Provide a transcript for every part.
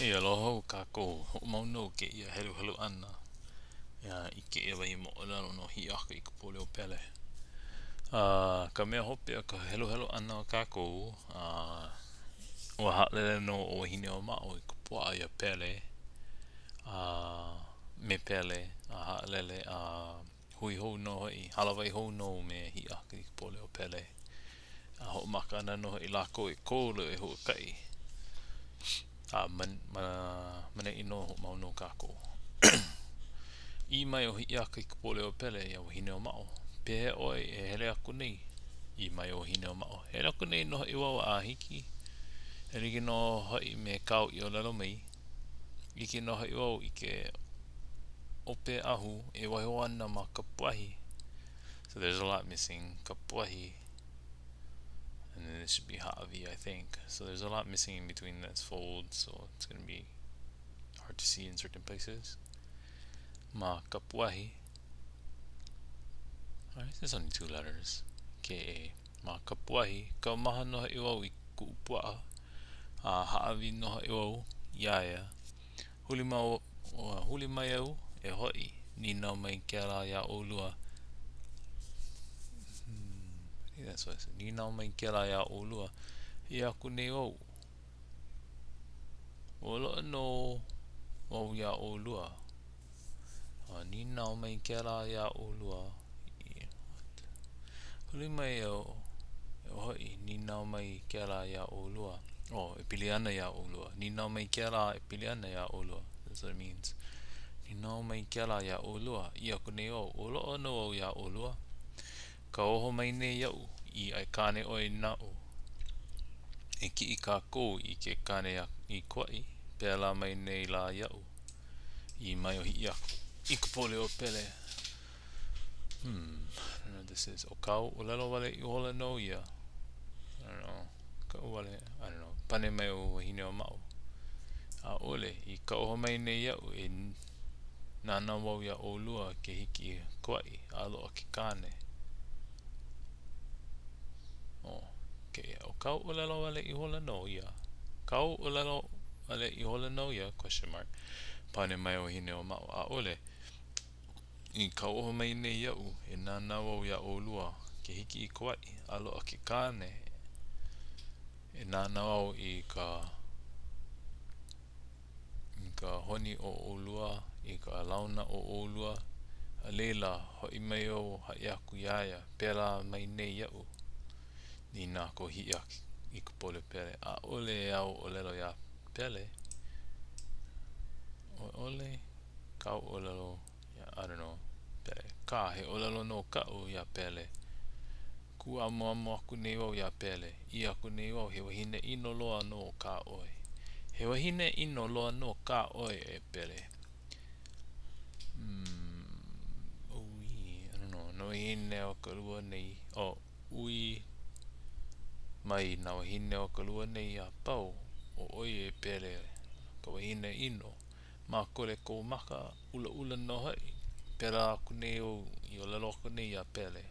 E aloha hou kākou. Hoʻomau nō kēia heluhelu ʻana i kēia wahi moʻolelo no Hiʻiaka i ka Pōleo Pele. A ka mea hope o ka heluhelu ʻana o kākou, a ua haʻalele nō ʻo Wahineʻōmaʻo i ka puaʻa iā Pele, a me Pele, a haʻalele a hui hou nō hoʻi, hālāwai hou nō me Hiʻiaka i ka pōleo Pele. A hoʻomaka ana nō hoʻi lākou e kolo e huakaʻi. A ma, ma, maneʻi nō hoʻomau nō kākou. ʻĪ mai ʻo Hiʻiaka i ka pōleo Pele iā Wahineʻōmaʻo, Pehea ʻoe e hele aku nei? ʻĪ mai ʻo Wahineʻōmaʻo, Hele aku nei nō hoʻi wau a hiki, e like nō hoʻi me kāu i ʻōlelo mai. ʻIke nō hoʻi wau i ke ʻope ahu e waiho ana ma kapuahi. So there's a lot missing. Kapuahi. And then this should be ha'awi, I think. So there's a lot missing in between this fold, so it's going to be hard to see in certain places. Ma kapuahi. Alright, there's only two letters. K-A. Ma kapuahi. Kaumaha nō hoʻi wau i kuʻu puaʻa. A hāʻawi nō hoʻi wau iā ia. Huli mau, huli mai au e hoʻi, nīnau mai kēlā iā ʻolua. Hmm, that's what I said. Nīnau mai kēlā iā ʻolua. ʻĪ aku nei wau. Ua loaʻa nō wau iā ʻolua. A nīnau mai kēlā iā ʻolua. What? Huli mai au e hoʻi, nīnau mai kēlā iā ʻolua. Oh, e pili ana iā ʻolua. Nīnau mai kēlā e pili ana iā ʻolua. That's what it means. Nīnau mai kēlā iā ʻolua. ʻĪ aku nei wau, ua loaʻa nō au iā ʻolua. Kauoha mai nei iaʻu, i aikāne ʻoe naʻu. E kiʻi kākou i ke kāne i Kauaʻi, pēlā mai nei lā iaʻu. ʻĪ mai ʻo Hiʻiaka i ka pōleo Pele. Hmm, I don't know what this is. ʻO kāu ʻōlelo wale ihola nō ia. I don't know. Kaʻu wale, I don't know. Pane mai ʻo Wahineʻōmaʻo. ʻAʻole, i kauoha mai nei iaʻu e nānā wau iā ʻolua ke hiki i Kauaʻi a loaʻa ke kāne. Oh, okay. ʻO kāu ʻōlelo wale ihola nō ia. Kāu ʻōlelo wale ihola nō ia? Question mark. Pane mai ʻo Wahineʻōmaʻo, ʻAʻole. I kauoha mai nei iaʻu e nānā wau iā ʻolua ke hiki i Kauaʻi a loaʻa ke kāne. E nānā au i ka i ka honi o ʻolua, i ka launa o ʻolua, a laila, hoʻi mai au haʻi aku iā ia, pēlā mai nei iaʻu. Nīnau aku ʻo Hiʻiaka i ka pōleo Pele, ʻAʻole āu ʻōlelo iā Pele. ʻAʻole kāu ʻōlelo iā, I don't know, Pele. Kā, he ʻōlelo nō kaʻu iā Pele. Kūamuamu aku nei wau iā Pele. ʻĪ aku nei wau, he wahine ʻino loa nō kā ʻoe. He wahine ʻino loa nō kā ʻoe, e Pele. Hmm, ui, I don't know, nā wāhine o ka lua nei, oh, ui mai nā wāhine o ka lua nei a pau, ʻo ʻoe e Pele, ka wahine ʻino. Mākole kou maka, ʻulaʻula nō hoʻi. Pēlā aku nei au i ʻōlelo aku nei iā Pele.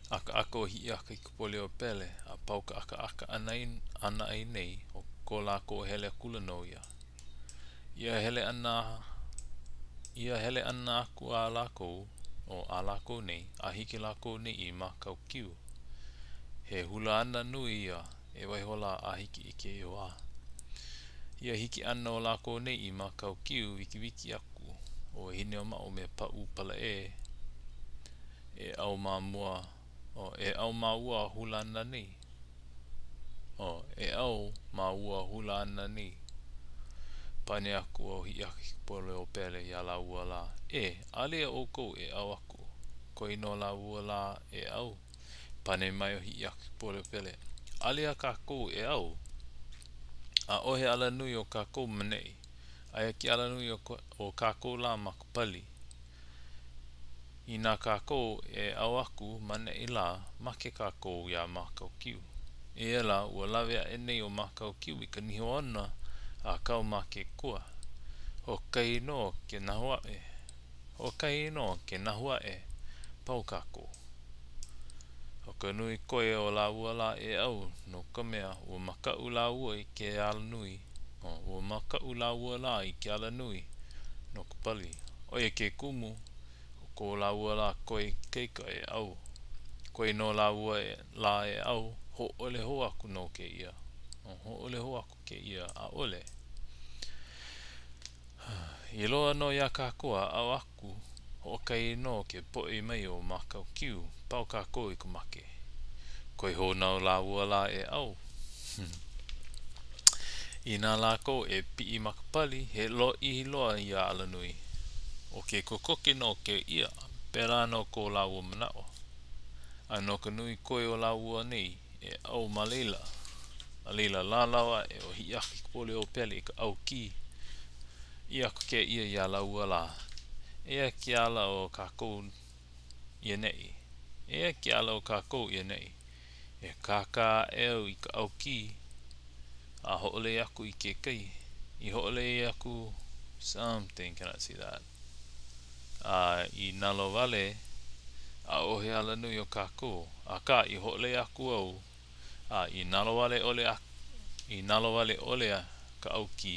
ʻAkaʻaka ʻo Hiʻiaka i ka pōleo Pele, a pau ka ʻakaʻaka ʻana ʻana ai nei, ʻo ko lākou hele akula nō ia. Ia hele ʻana ia hele ʻana aku a lākou, o a lākou nei, a hiki lākou nei i Mākaukiu. He hula ana nui ia e waiho lā a hiki i kēia wā. Ia hiki ʻana o lākou nei i Mākaukiu, wikiwiki aku ʻo Wahineʻōmaʻo me Pāʻūpalaʻē e ʻau ma mua, oh, e ʻau ma ua hula ana nei. Oh, e ʻau ma ua hula ana nei. Pane aku ʻo Hiʻiaka i ka pōleo Pele iā lāua lā, E, alia ʻoukou e ʻau aku. Koi nō lāua lā e ʻau. Pane mai ʻo Hiʻiaka i ka pōleo Pele, Alia kākou e ʻau. ʻAʻohe alanui o kākou maneʻi. Aia ke alanui o kākou lā ma ka pali. Inā kākou e ʻau aku maneʻi lā, make kākou iā Mākaukiu. Eia lā, ua lawe aʻe nei ʻo Mākaukiu i ka niho ona a kau ma ke kua. Hoʻokahi nō ke nahu aʻe. Hoʻokahi nō ke nahu aʻe, pau kākou. ʻO ka nui koe o lāua lā e ʻau, no ka mea, ua makaʻu lāua i ke alanui. Ua makaʻu lāua lā i ke alanui no ka pali. ʻO ia ke kumu o ko lāua lā koe ikaika e ʻau. Koe nō lāua lā e ʻau, hōʻole hou aku nō kēia. Hōʻole hou aku kēia, ʻaʻole. I loa nō iā kākou a ʻau aku, hoʻokahi nō ke poʻi mai ʻo Mākāʻokiu, pau kākou i ka make. Koe hou nō lāua lā e ʻau. Inā lākou e piʻi ma ka pali, he lōʻihi loa ia alanui. ʻO ke kokoke nō kēia, pēlā nō ko lāua manaʻo. A no ka nui koe o lāua nei e ʻau ma laila, a laila lālau aʻe ʻo Hiʻiakaikapoliopele i ka ʻaukī. ʻĪ aku kēia iā lāua lā, Eia ke ala o kākou i ʻaneʻi. Eia ke ala o kākou i ʻaneʻi. E kākā aʻe au i ka ʻaukī a hoʻolei aku i ke kai. I hoʻolei aku something, cannot see that. A i nalowale, ʻaʻohe alanui o kākou. Akā, i hoʻolei aku au, a i nalowale ʻole i nalowale ʻole ka ʻaukī,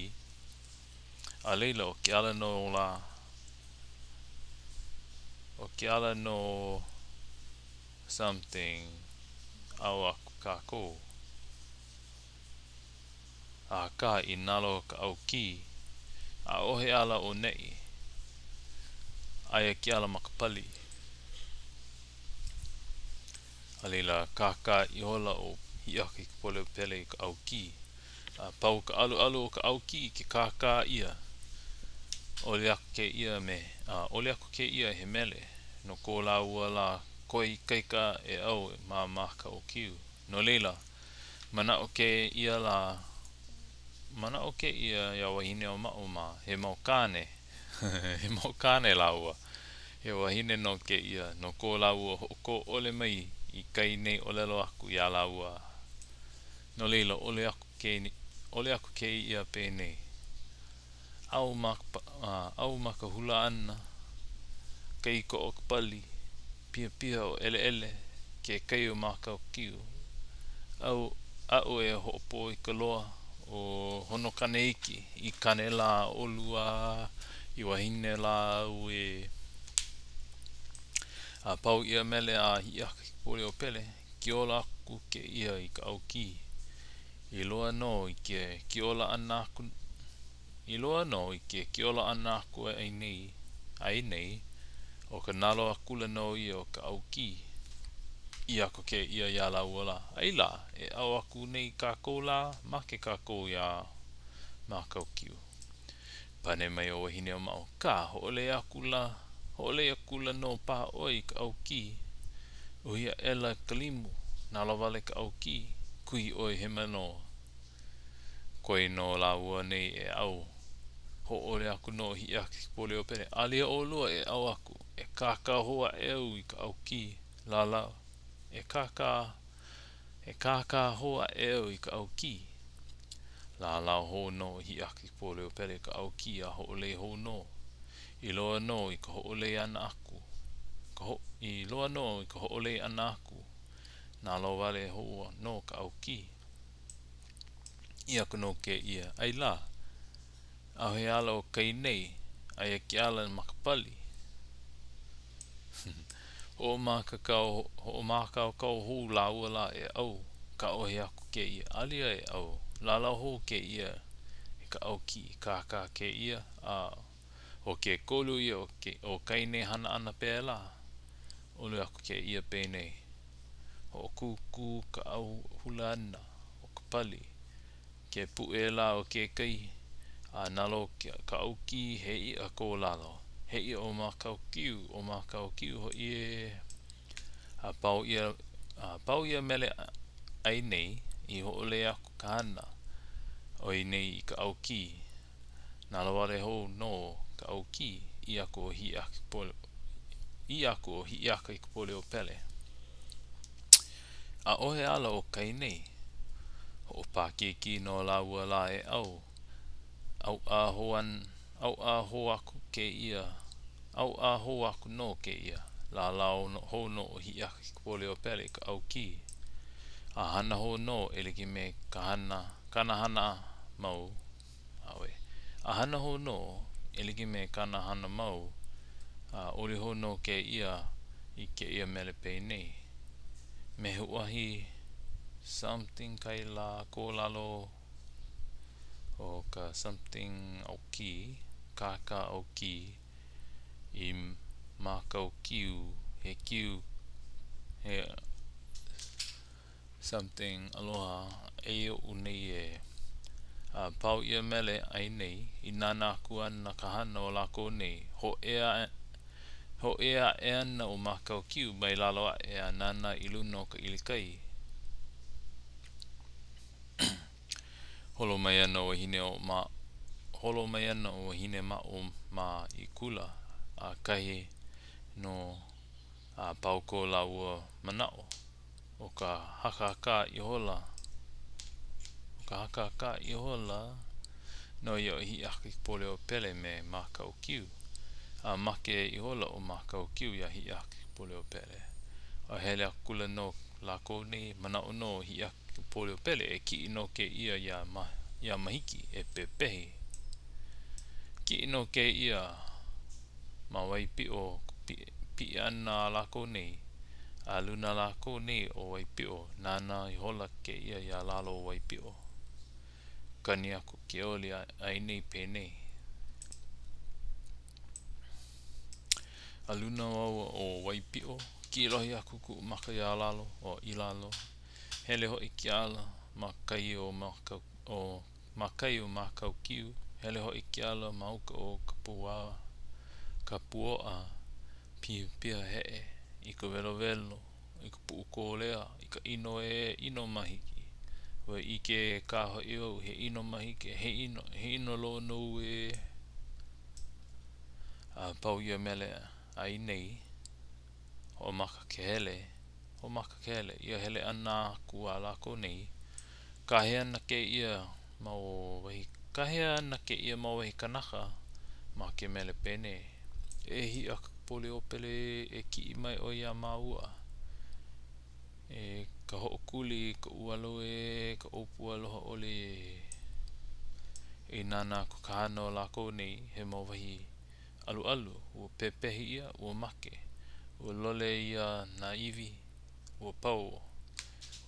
a laila ʻo ke ala nō lā, ʻo ke ala nō something, ʻau aku kākou. Akā, i nalo ka ʻaukī, ʻaʻohe ala o neʻi. Aia ke ala ma ka pali. A laila, kākā ihola ʻo Hiʻiakaikapoliopele i ka ʻaukī. A pau ka ʻaluʻalu o ka ʻaukī i ke kākā ʻia. ʻOle aku kēia me, a ʻole aku kēia he mele no ko lāua lā koe ikaika e ʻau ma Mākāʻokiu. No laila, manaʻo kēia lā, manaʻo kēia iā Wahineʻōmaʻo mā, he mau kāne, he mau kāne lāua. He wahine nō kēia, no ko lāua hoʻokō ʻole mai i kai nei ʻōlelo aku iā lāua. No laila, ʻole aku ke, ʻole aku kēia penei. ʻAu ma, ʻau ma ka hula ʻana, kai koʻo ka pali, pihapiha o ʻeleʻele, ke kai o Mākāʻokiu. ʻAu, aʻu e hoʻopō i ka loa o Honokane iki, i kane lā ʻolua, i wahine lā au e. A pau ia mele a Hiʻiakaikapoliopele, kiola aku kēia i ka ʻaukī. I loa nō i ke kiola ʻana aku I loa nō i ke kiola ʻana aku ai nei, ai nei, ʻo ka nalo akula nō ia o ka ʻaukī. ʻĪ aku kēia iā lāua lā, Ai lā, e ʻau aku nei kākou lā, make kākou iā Mākāʻokiu. Pane mai ʻo Wahineʻōmaʻo, Kā, hoʻolei akula, hoʻolei akula nō paha ʻoe i ka ʻaukī. Uhi aʻela ka limu, nalowale ka ʻaukī, kuhi ʻoe he mea nō. Koe nō lāua nei e ʻau. Hōʻole aku nō ʻo Hiʻiakaikapoliopele, Alia ʻolua e ʻau aku, e kākā hou aʻe au i ka ʻaukī, lālau, e kākā, e kākā hou aʻe au i ka ʻaukī. Lālau hou nō ʻo Hiʻiakaikapoliopele i ka ʻaukī a hoʻolei hou nō. I loa nō i ka hoʻolei ʻana aku, ka ho, i loa nō i ka hoʻolei ʻana aku, nalowale hou nō ka ʻaukī. ʻĪ aku nō kēia, Ai lā, ʻaʻohe ala o kai nei, aia ke ala ma ka pali. Hoʻomākaukau, hoʻomākaukau hou lāua lā e ʻau, kāohi aku kēia, alia e ʻau, lālau hou kēia i ka ʻaukī, kākā kēia, a ʻo ke kolu ia o ke, o kai nei hana ʻana pēlā, ʻole aku kēia penei. Hoʻokūkū ka ʻau hula ʻana o ka pali, ke puʻe lā o ke kai, a nalo ka ʻaukī he iʻa ko lalo, he iʻa ʻo Mākāʻokiu, ʻo Mākāʻokiu hoʻi ē. A pau ia, a pau ia mele ʻai nei, i hōʻole aku ka hana ʻoi nei i ka ʻaukī. Nalowale hou nō ka ʻaukī, ʻī aku ʻo Hiʻiaka, ʻī aku ʻo Hiʻiakaikapoliopele. ʻAʻohe ala o kai nei. Hoʻopakīkī nō lāua lā e ʻau. ʻAuʻa hou an, ʻauʻa hou aku kēia, ʻauʻa hou aku nō kēia. Lālau hou nō ʻo Hiʻiakaikapoliopele i ka ʻaukī. A hana hou nō e like me ka hana, kāna hana mau. A hana hou nō, e like me kāna hana mau, a oli hou nō kēia i kēia mele penei. Me he uahi something kai lā ko lalo o ka something ʻaukī, kākā ʻaukī i Mākaukiu, he kiu, he something aloha eia oʻu nei e. A pau ia mele ai nei, i nānā aku ana ka hana o lākou nei, hōʻea hōʻea aʻe ana ʻo Mākaukiu mai lalo aʻe a nānā i luna o ka ʻilikai. Holo mai ana ʻo Holo mai ana ʻo Wahinemaʻo mā i kula, a kahi nō a pau ko lāua manaʻo, ʻo ka hakakā ihola, ʻo ka hakakā ihola nō ia o Hiʻiakaikapoliopele me Mākaukiu. A make ihola ʻo Mākaukiu iā Hiʻiakaikapoliopele. A hele akula nō lākou nei, manaʻo nō ʻo Hiʻiakaikapoliopele e kiʻi nō kēia iā iā Mahiki e pepehi. Kiʻi nō kēia ma Waipiʻo piʻi ʻana a lākou nei, a luna lākou nei o Waipiʻo, nānā ihola kēia iā lalo o Waipiʻo. Kani aku ke oli ai nei penei. A luna wau o Waipiʻo, kilohi aku kuʻu maka iā lalo, o i lalo. Hele hoʻi ke ala ma kai o o ma kai o Mākaukiu, hele hoʻi ke ala ma uka o Kapuaʻa, pihapiha heʻe i ka welowelo, i ka puʻukōlea, i ka ʻino ē, ʻino Mahiki. Ua ʻike kā hoʻi au, he ʻino Mahiki, he ʻino, he ʻino loa nou ē. A pau ia mele ai nei, hoʻomaka ke hele, hoʻomaka ke hele, ia hele ʻana aku a lākou nei, Kāhea ana kēia mau wahi Kāhea ana kēia mau wahi kanaka ma ke mele penei, E Hiʻiakaikapoliopele ē, e kiʻi mai ʻoe iā māua. E ka hoʻokuli i ka ualo ē, ka ʻōpua aloha ʻole ē. I nānā aku ka hana o lākou nei, he mau wahi ʻaluʻalu, ua pepehi ʻia, ua make, ua lole ia nā iwi, Ua pau.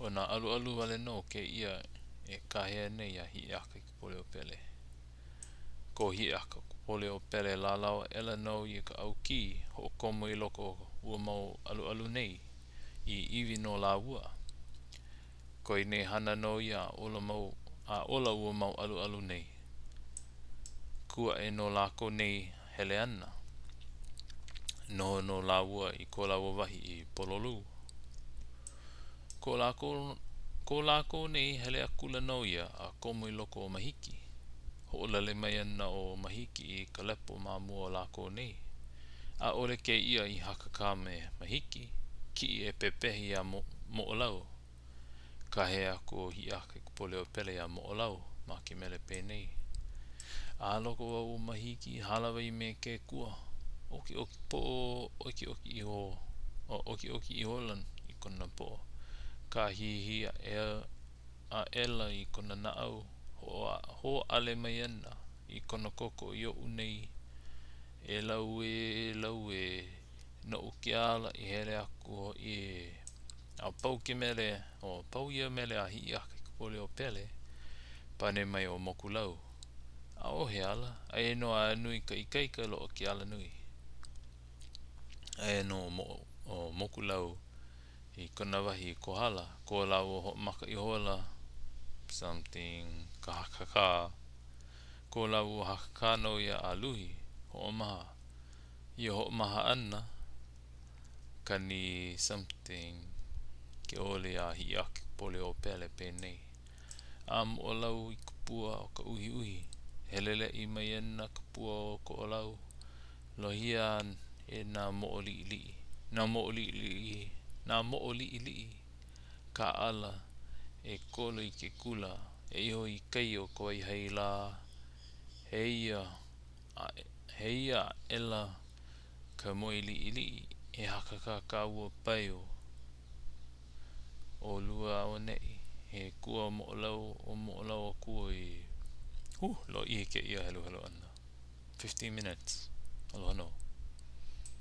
ʻO nā ʻaluʻalu wale nō kēia e kāhea nei iā Hiʻiakaikapoliopele. Ko Hiʻiakaikapoliopele lālau aʻela nō ia i ka ʻaukī, hoʻokomo i loko o ua mau ʻaluʻalu nei, i iwi no lāua. Koe nei hana nō ia a ola mau, a ola ua mau ʻaluʻalu nei. Kū aʻe nō lākou nei hele ʻana. Noho nō lāua i ko lāua wahi i Pololū. Ko lākou, ko lākou nei hele akula nō ia a komo i loko o Mahiki. Hoʻolale mai ana ʻo Mahiki i ka lepo ma mua o lākou nei. ʻAʻole kēia i hakakā me Mahiki, kiʻi e pepehi iā Moʻolau. Kāhea aku ʻo Hiʻiakaikapoliopele iā Moʻolau ma ke mele penei, A loko wau o Mahiki, hālāwai me ke akua, ʻokiʻoki poʻo, ʻokiʻoki iho, ʻokiʻoki ihola i kona poʻo, kāhihi aʻela i kona naʻau, hōʻale mai ana i kona koko i oʻu nei, e lau ē, e lau ē. Noʻu ke ala i hele aku hoʻi ē. A pau ke mele, o pau ia mele a Hiʻiakaikapoliopele, pane mai ʻo Mokulau, ʻAʻohe ala, aia nō a nui ka ikaika loaʻa ke alanui. Aia nō ʻo Mokulau i kona wahi i Kohala, ko lāua hoʻomaka ihola something ka hakakā, ko lāua hakakā nō ia a luhi, hoʻomaha. Ia hoʻomaha ʻana, kani something ke oli a Hiʻiakaikapoliopele penei, A Moʻolau i ka pua o ka uhiuhi, heleleʻi mai ana ka pua o Koʻolau, lohia e nā moʻo liʻiliʻi, nā moʻo liʻiliʻi, nā moʻo liʻiliʻi, Kaʻala e kolo i ke kula, e iho i kai o Kawaihae lā, heia Heia aʻela ka moi liʻiliʻi, e hakakā kāua paio. ʻOlua auaneʻi, he kua Moʻolau o Moʻolau akua ē. Huh, lōʻihi kēia heluhelu ʻana. 15 minutes. Aloha nō.